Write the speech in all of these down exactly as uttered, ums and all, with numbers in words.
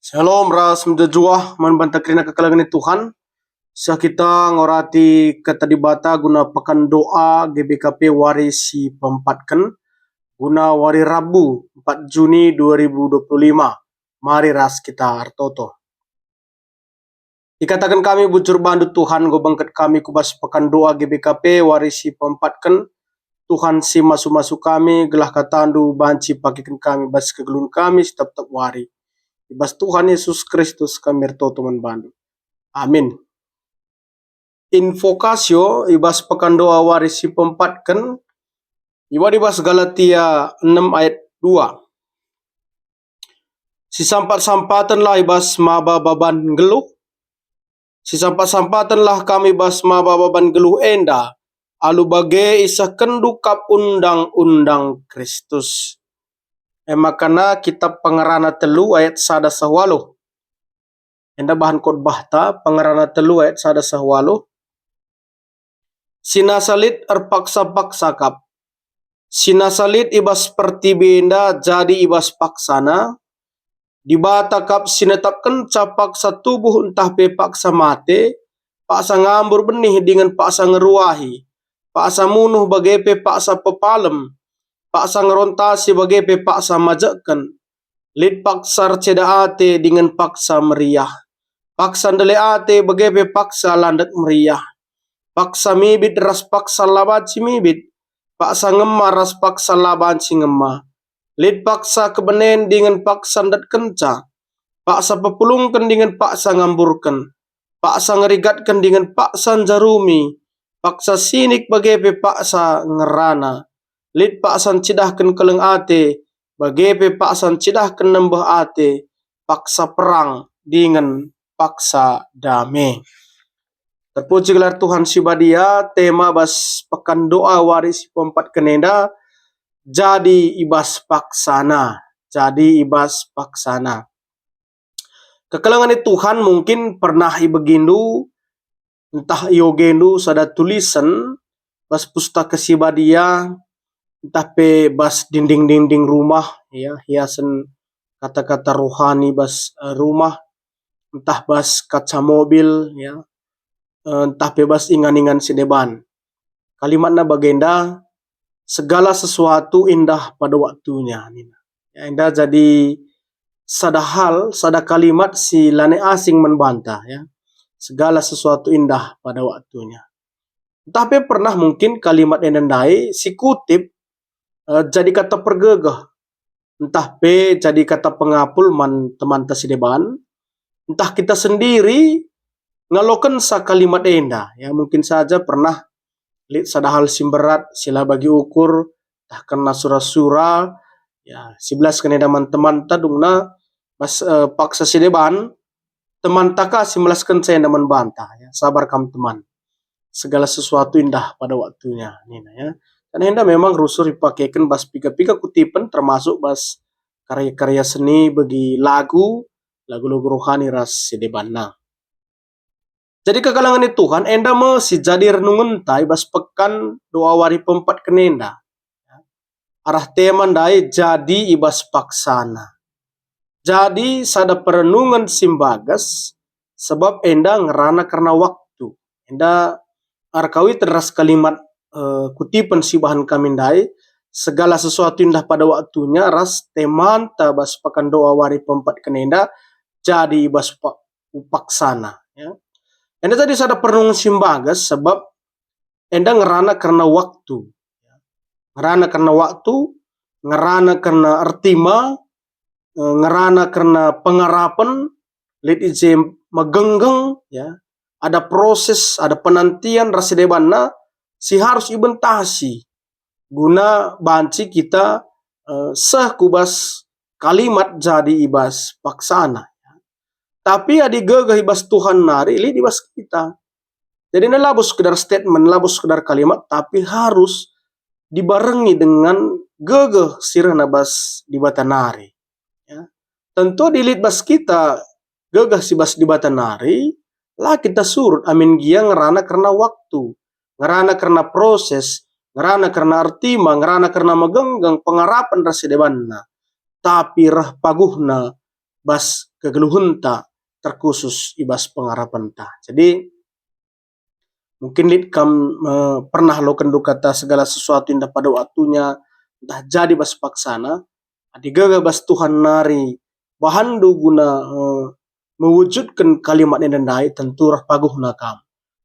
Shalom ras mejuah-juah man banta kerina kekelengen Tuhan. Seh kita ngorati Kata Dibata guna Pekan Doa G B K P wari si peempatken, guna wari Rabu, empat Juni dua ribu dua puluh lima. Mari ras kita ertoto. Ikataken kami bujur bandu Tuhan, enggo bengket kami ku bas Pekan Doa G B K P wari si peempatken. Tuhan si masu-masu kami, gelah KataNdu banci pakeken kami bas kegeluhen kami si tep-tep wari. I bas Tuhan Yesus Kristus kami ertoto man bandu. Amin. Invokasio i bas Pekan Doa wari si peempatken, iwadi bas Galatia enem ayat dua. Sisampat-sampatenlah i bas maba baban nggeluh. Sisampat-sampatenlah kam i bas maba baban nggeluh enda, alu bage isehkenndu kap undang-undang Kristus. E makana Kitab Pengerana telu ayat sada seh waluh. Enda bahan khotbahta, Pengerana telu ayat sada seh waluh. Si nasa lit erpaksa-paksa kap. Si nasa lit i bas pertibi enda jadi i bas paksana. Dibata kap si netapkenca paksa tubuh ntah pe paksa mate, paksa ngambur benih dingen paksa ngeruahi, paksa munuh bage pe paksa pepalem, paksa ngerontasi bage pe paksa majekken. Lit paksa erceda ate dingen paksa meriah, paksa ndele ate bage pe paksa landek meriah, paksa mibit ras paksa la banci mibit, paksa ngema ras paksa la banci ngema. Lit paksa kebenen dingen paksa ndatkenca, paksa pepulungken dingen paksa ngamburken, paksa ngerigatken dingen paksa njarumi, paksa sinik bage pe paksa ngerana. Lit paksa ncidahken keleng ate, bage pe paksa ncidahken nembeh ate, paksa perang dingen paksa dame. Terpuji gelar Tuhan si Badia. Tema bas Pekan Doa wari si peempatken enda, jadi i bas paksana. Jadi i bas paksana. Kekelengen Tuhan, mungkin pernah ibegindu ntah iogendu sada tulisen bas Pustaka Si Badia, ntah pe bas dinding-dinding rumah, ya, hiasen kata-kata rohani bas, eh, rumah, ntah bas kaca mobil, ya, eh, ntah pe bas ingan-ingan si deban. Kalimatna bagenda, "Segala sesuatu indah pada waktunya," nina. Ya, enda jadi sada hal, sada kalimat si lanai asing man banta, ya. Segala sesuatu indah pada waktunya. Ntah pe pernah mungkin kalimat enda ndai sikutip, eh, jadi kata pergegeh, ntah pe jadi kata pengapul man temanta si deban, ntah kita sendiri ngalokenca kalimat enda. Ya, mungkin saja pernah lit sada hal si mberat, si la bagi ukur, ntah kerna sura-sura, ya, sibelasken enda man temanta dungna bas, eh, paksa si deban, temanta ka si melaskenca enda man banta, ya, sabar kam teman. Segala sesuatu indah pada waktunya, nina, ya. Karena enda memang rusur ipakeken bas piga-piga kutipen, termasuk bas karya-karya seni bagi lagu, lagu-lagu rohani ras si debanna. Jadi kekelengen Tuhan, enda me si jadi renungenta i bas Pekan Doa wari peempatken enda. Arah tema ndai jadi i bas paksana. Jadi sada perenungen si mbages, sebab enda ngerana kerna waktu. Enda erkaiten ras kalimat, eh, kutipen si bahan kami ndai, segala sesuatu indah pada waktunya, ras temanta bas Pekan Doa wari peempatken enda jadi i bas pa-, paksana, ya. Enda jadi sada perenungen si mbages, sebab enda ngerana kerna waktu. Ngerana kerna waktu, ngerana kerna ertima, eh, ngerana kerna pengarapen, lit i je megenggeng, ya. Ada proses, ada penantian ras si debanna si harus ibentasi guna banci kita, eh, seh ku bas kalimat jadi i bas paksana. Tapi adi gegeh i bas Tuhan nari, lit i bas kita. Jadi enda labo sekedar statement, labo sekedar kalimat, tapi harus dibarengi dengan gegeh si rehna bas Dibata nari. Ya. Tentu adi lit bas kita gegeh si bas Dibata nari, la kita surut amin gia ngerana kerna waktu, ngerana kerna proses, ngerana kerna ertima, ngerana kerna megenggeng pengarapen ras si debanna. Tapi reh paguhna bas kegeluhenta, terkhusus i bas pengarapenta. Jadi, mungkin lit kam, eh, pernah lokenndu kata segala sesuatu indah pada waktunya, ntah jadi bas paksana, adi gegeh bas Tuhan nari bahanndu guna, eh, mewujudken kalimat enda ndai, tentu reh paguhna kam.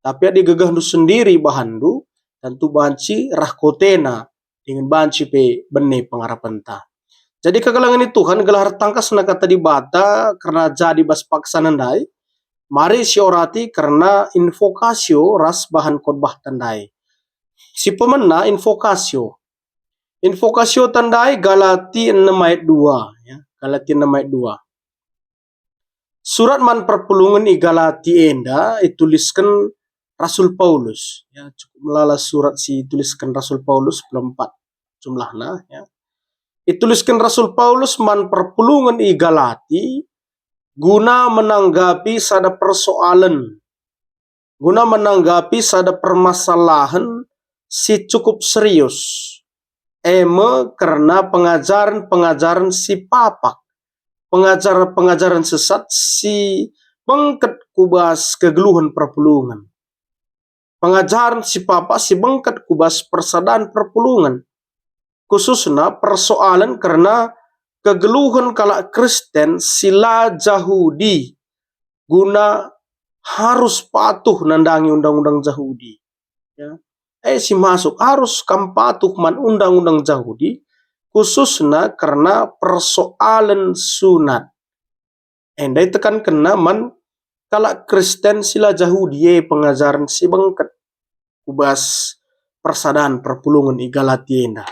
Tapi adi gegehndu sendiri bahanndu, tentu banci reh kotena, dingen banci pe bene pengarapenta. Jadi kekelengen Tuhan, gelah ertangkasna kata Dibata kerna jadi bas paksana ndai, mari siorati kerna invokasio ras bahan khotbahta ndai. Si pemena invokasio. Invokasiota ndai Galati enem ayat dua, ya, Galati enem ayat dua. Surat man perpulungen i Galati enda itulisken Rasul Paulus. Ya, cukup melala surat si itulisken Rasul Paulus, puluh empat jumlahna, ya. Itulisken Rasul Paulus man perpulungen i Galati guna menanggapi sada persoalen, guna menanggapi sada permasalahen si cukup serius, e me kerna pengajaren-pengajaren si papak, pengajaren-pengajaren sesat si bengket ku bas kegeluhen perpulungen. Pengajaren si papak si bengket ku bas persadan perpulungen, khususna persoalen kerna kegeluhen kalak Kristen si la Jahudi guna harus patuh nandangi undang-undang Jahudi. Ya. Eh, si masuk arus kam patuh man undang-undang Jahudi, khususna kerna persoalen sunat. Enda itekankenna man kalak Kristen si la Jahudi, e pengajaren si bengket ku bas persadan perpulungen i Galati enda.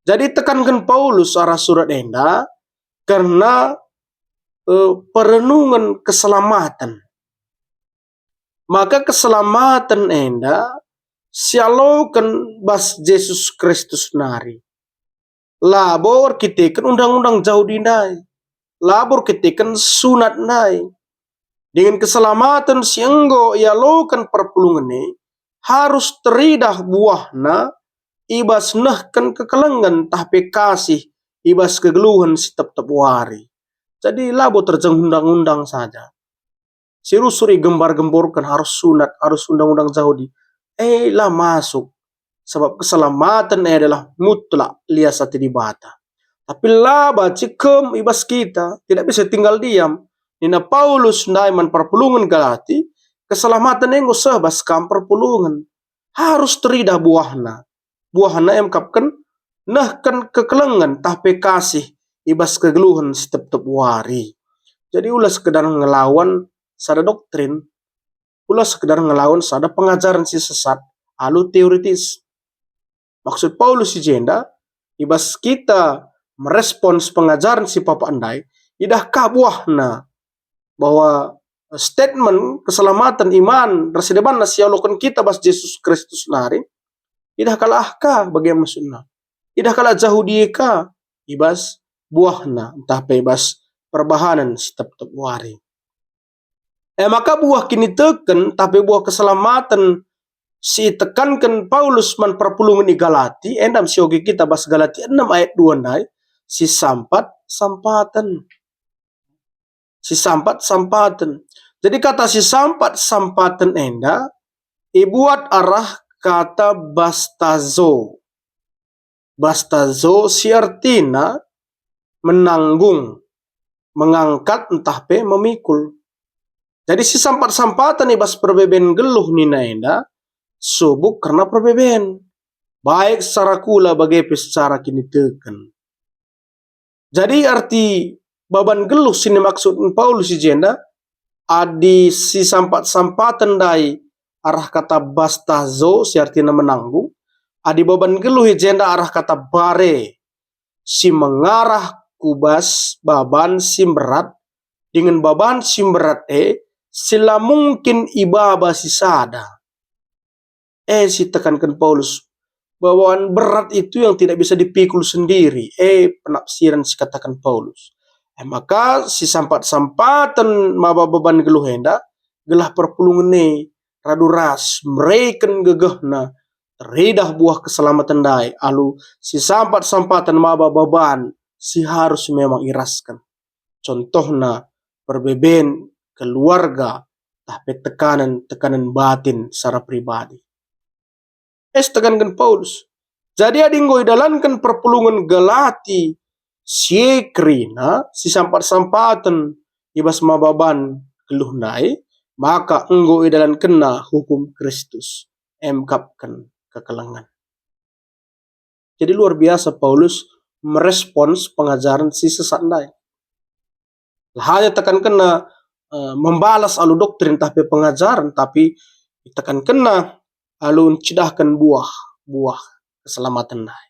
Jadi itekanken Paulus arah surat enda kerna, eh, perenungen keselamaten. Maka keselamaten enda sialoken bas Jesus Kristus nari. Labo erkiteken undang-undang Jahudi ndai, labo erkiteken sunat ndai. Dingen keselamaten si enggo ialoken perpulungen e harus teridah buahna i bas nehken kekelengen tah pe kasih i bas kegeluhen si tep-tep wari. Jadi labo terjeng undang-undang saja. Si rusur igembar-gemborken harus sunat, harus undang-undang Jahudi. Eh, la masuk. Sebab keselamatan e adalah mutlak lias ate Dibata. Tapi la banci kem i bas kita, tidak bisa tinggal diam. Nina Paulus ndai man perpulungen Galati, keselamatan e enggo seh bas kam perpulungen. Harus teridah buahna. Buahna e mekapken nehken kekelengen tah pe kasih i bas kegeluhen si tep-tep wari. Jadi ula sekedar ngelawan sada doktrin, ula sekedar ngelawan sada pengajaren si sesat alu teoritis. Maksud Paulus si jenda, i bas kita merespons pengajaren si papak ndai, idah ka buahna bahwa statement keselamatan iman ras si debanna si ialoken kita bas Jesus Kristus nari, idah kalak ah ka bage maksudna. Idah kalak Jahudi ka i bas buahna, ntah pe i bas perbahanen si tep-tep wari. E maka buah kiniteken, ntah pe buah keselamaten si itekanken Paulus man perpulungen i Galati, enda me sioge kita bas Galati enem ayat dua ndai, si sampat-sampaten. Si sampat-sampaten. Jadi kata si sampat-sampaten enda ibuat arah kata bastazo. Bastazo si ertina menanggung, mengangkat ntah pe memikul. Jadi si sampat-sampaten i bas perbeben nggeluh nina enda subuk kerna perbeben, baik secara kula bage pe secara kiniteken. Jadi arti baban nggeluh si nimaksud Paulus i jenda, adi si sampat-sampaten ndai arah kata bastazo si artina menanggung, adi baban nggeluh i jenda arah kata bare si mengarah ku bas baban si mberat, dingen baban si mberat e si la mungkin ibaba sisada. E si tekanken Paulus, baban berat itu yang tidak bisa dipikul sendiri. E penafsiran si kataken Paulus. E maka si sampat-sampaten maba baban nggeluh enda, gelah perpulungen e radu ras mereken gegehna teridah buah keselamaten ndai alu si sampat-sampaten maba baban si harus memang irasken. contohna perbeben keluarga, tah pe tekanen-tekanen batin secara pribadi. Es tekanken Paulus. Jadi adi enggo idalanken perpulungen Galati si e kerina, si sampat-sampaten i bas maba ban geluh ndai, maka enggo idalankenna hukum Kristus, emkapken kekelengen. Jadi luar biasa Paulus merespons pengajaren si sesat ndai. La hanya tekankenna, eh, membalas alu doktrin tah pe pengajaren, tapi itekankenna alu ncidahken buah, buah keselamaten ndai.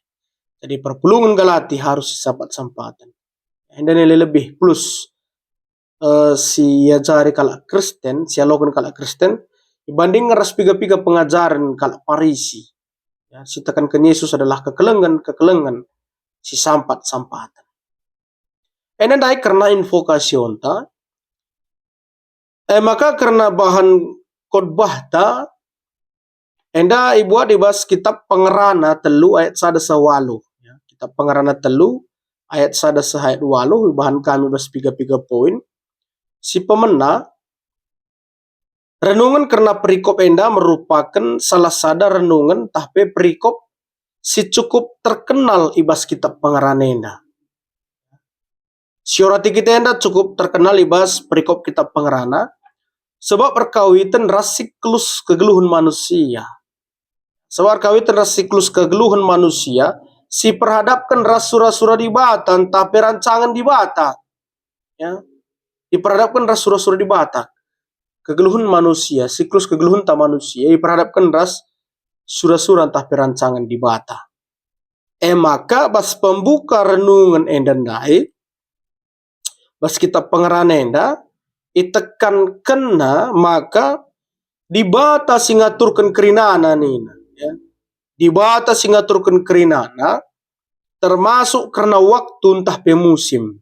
Jadi perpulungen Galati harus sisampat-sampaten. Enda nilai lebih plus, eh, si iajari kalak Kristen, si ialoken kalak Kristen, ibandingken ras piga-piga pengajaren kalak Parisi. Ya, si tekanken Yesus adalah kekelengen, kekelengen si sampat-sampaten. Enda ndai kerna invokasionta, e maka kerna bahan khotbahta, enda ibuat i bas kitab Pengerana telu ayat sada seh waluh. Ya, kitab Pengerana telu ayat sada seh ayat waluh ibahan kami bas piga-piga poin. Si pemena, renungen kerna perikop enda merupaken salah sada renungen tah pe perikop si cukup terkenal i bas kitab Pengerana enda. Siorati kita enda cukup terkenal i bas perikop kitab Pengerana, sebab erkawiten ras siklus kegeluhen manusia. Sebab erkawiten ras siklus kegeluhen manusia, si perhadapken ras sura-sura Dibata ntah pe rancangen Dibata. Ya, diperhadapken ras sura-sura Dibata. Kegeluhen manusia, siklus kegeluhenta manusia, diperhadapken ras sura-sura ntah pe rancangen Dibata. E maka bas pembuka renungen enda ndai, bas kitab Pengerana enda, itekankenna maka Dibata si ngaturken kerinana nina, ya. Dibata si ngaturken kerinana, termasuk kerna waktu ntah pe musim.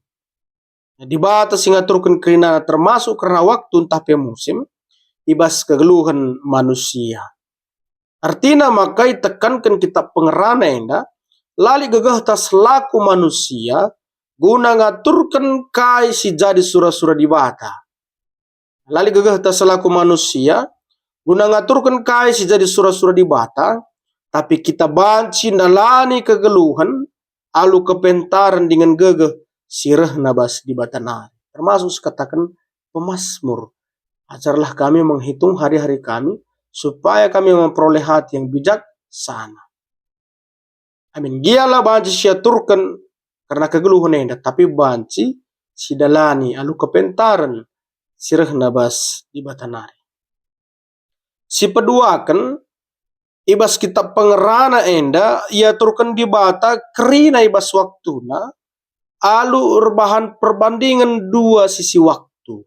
Dibata si ngaturken kerinana termasuk kerna waktu ntah pe musim, i bas kegeluhen manusia. Ertina maka itekanken kitab Pengerana enda, la lit gegehta selaku manusia guna ngaturken kai si jadi sura-sura Dibata. La lit gegehta selaku manusia guna ngaturken kai si jadi sura-sura Dibata, tapi kita banci ndalani kegeluhen alu kepentaren dingen gegeh si rehna bas Dibata nari. Termasuk sikataken pemasmur, "Ajarlah kami menghitung hari-hari kami, supaya kami memperoleh hati yang bijaksana." Amin. Gia la banci siaturken kerna kegeluhen enda, tapi banci sidalani alu kepentaren si rehna bas Dibata nari. Sipeduaken, i bas kitab Pengerana enda iaturken Dibata kerina i bas waktuna alu erbahan perbandingen dua sisi waktu.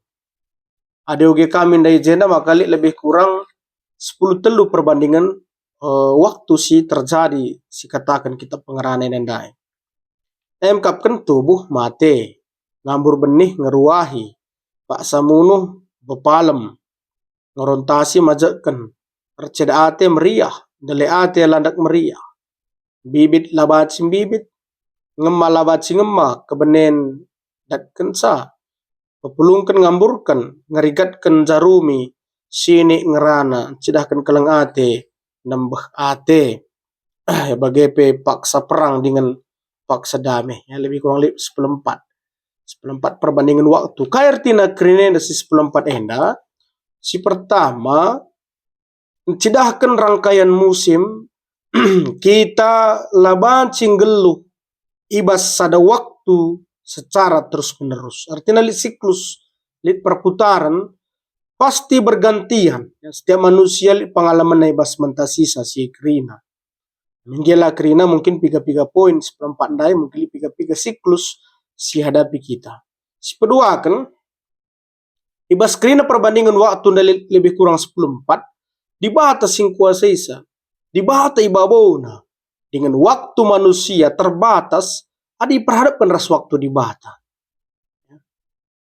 Adi oge kami ndai jenda maka lit lebih kurang sepuluh telu perbandingen, eh, waktu si terjadi si kataken kitab Pengerana enda ndai. Emkapken tubuh mate, ngambur benih ngeruahi, paksa munuh bepalem, ngerontasi majekken, erceda ate meriah, ndele ate landak meriah, mbibit la banci mbibit, ngema la banci ngema, kebenen datkenca, pepulungken ngamburken, ngerigatken jarumi, sinik ngerana, cidahken keleng ate, nembeh ate. Bage pe paksa perang dingen paksa dame. Ya, lebih kurang lit sepuluh empat. Sepuluh empat perbandingen waktu. Kai ertina kerina enda si sepuluh empat enda? Si pertama, ncidahken rangkaian musim, kita la banci nggeluh i bas sada waktu secara terus-menerus. Ertina lit siklus, lit perputaran, pasti bergantian. Ya, setiap manusia lit pengalamenna i bas mentah sisa si kerina. Menggela kerina mungkin piga-piga poin, sepuluh empat ndai mungkin piga-piga siklus si hadapi kita. Sipeduaken, i bas kerina perbandingen waktu ndai le-, lebih kurang sepuluh empat, Dibata si ngkuasaisa, Dibata ibabona, dingen waktu manusia terbatas adi iperhadapken ras waktu Dibata.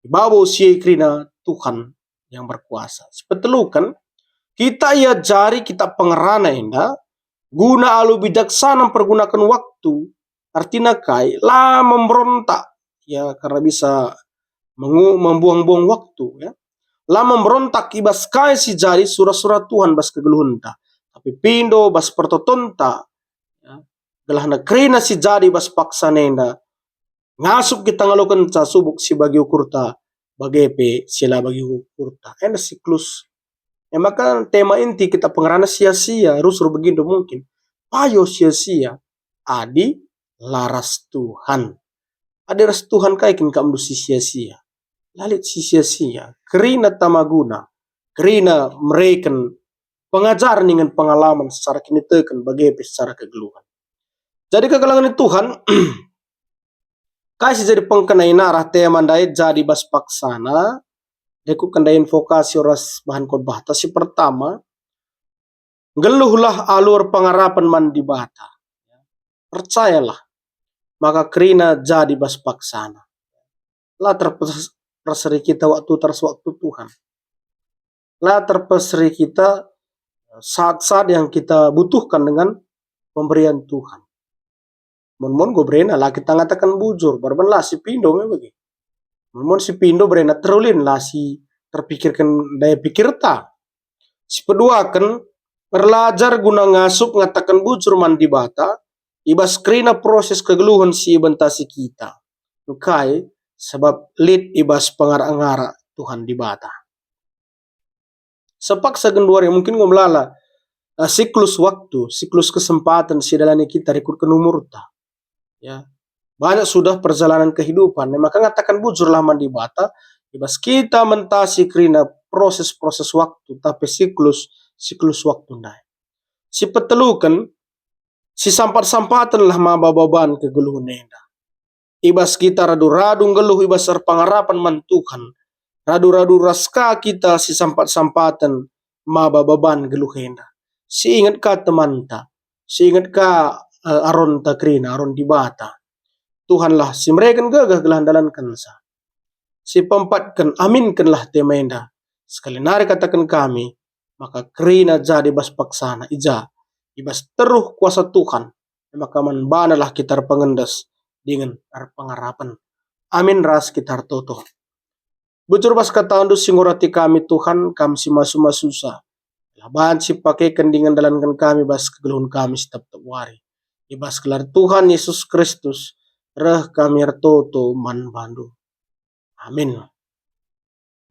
Ibabo si e kerina Tuhan yang berkuasa. Sipeteluken, kita iajari kitab Pengerana enda guna alu bijaksana mpergunaken waktu. Artina kai? La memberontak. Ya, karena bisa mengu-, membuang-buang waktu, ya. La memberontak i bas kai si jadi sura-sura Tuhan bas kegeluhenta, tapi pindo bas pertotonta, ya. Gelahna kerina si jadi bas paksana enda, ngasup kita ngalokenca subuk si bagi ukurta, bage pe si la bagi ukurta. Enda siklus. E maka tema inti kita pengerana sia-sia, rusur begindo mungkin. Payo sia-sia, adi la ras Tuhan. Adi ras Tuhan kai kin kam ndu si sia-sia? La lit si sia-sia, kerina tama guna, kerina mereken pengajar ningen pengalaman secara kiniteken bage pe secara kegeluhen. Jadi kekelengen Tuhan, kai si jadi pengkena inarah tema ndai jadi bas paksana, rikutken ndai invokasi ras bahan khotbahta. Si pertama, nggeluhlah alu erpengarapen man Dibata. Percayalah, maka kerina jadi bas paksana. La terpeseri kita waktu teras waktu Tuhan. La terpeseri kita saat-saat yang kita butuhkan dengan pemberian Tuhan. Mon-mon go berena la kita ngataken bujur, barban la si pindo me bage. Mon-mon si pindo berena terulin la si terpikirken daya pikirta. Si peduaken, erlajar guna ngasup ngataken bujur man Dibata, i bas kerina proses kegeluhen si ibentasi kita. Engkai? Sabap lit i bas pengarak-ngarak Tuhan Dibata. Sepaksa genduari mungkin enggo melala, eh, siklus waktu, siklus kesempaten si dalani kita rikutken umurta. Ya. Banyak sudah perjalanan kehidupan. Nah, maka ngataken bujurlah man Dibata, i bas kita mentasi kerina proses-proses waktu, tapi siklus, siklus waktu ndai. Si peteluken, sisampat-sampatenlah maba baban kegeluhen enda. I bas kita radu-radu nggeluh i bas erpengarapen man Tuhan, radu-radu ras ka kita sisampat-sampaten maba baban geluh enda. Siinget ka temanta, siinget ka, eh, aronta kerina, aron Dibata. Tuhanlah si mereken gegeh gelah ndalankenca. Si peempatken, aminkenlah tema enda. Sekali nari kataken kami, maka kerina jadi bas paksana i ja, i bas teruh kuasa Tuhan, maka man banalah kita erpengendes dingen erpengarapen. Amin ras kita ertoto. Bujur bas katandu si ngurati kami, Tuhan, Kam si masu-masusa. Lah banci pakeken dingen dalanken kami bas kegeluhen kami si tep-tep wari. I bas gelar Tuhan Yesus Kristus, reh kami ertoto man bandu. Amin.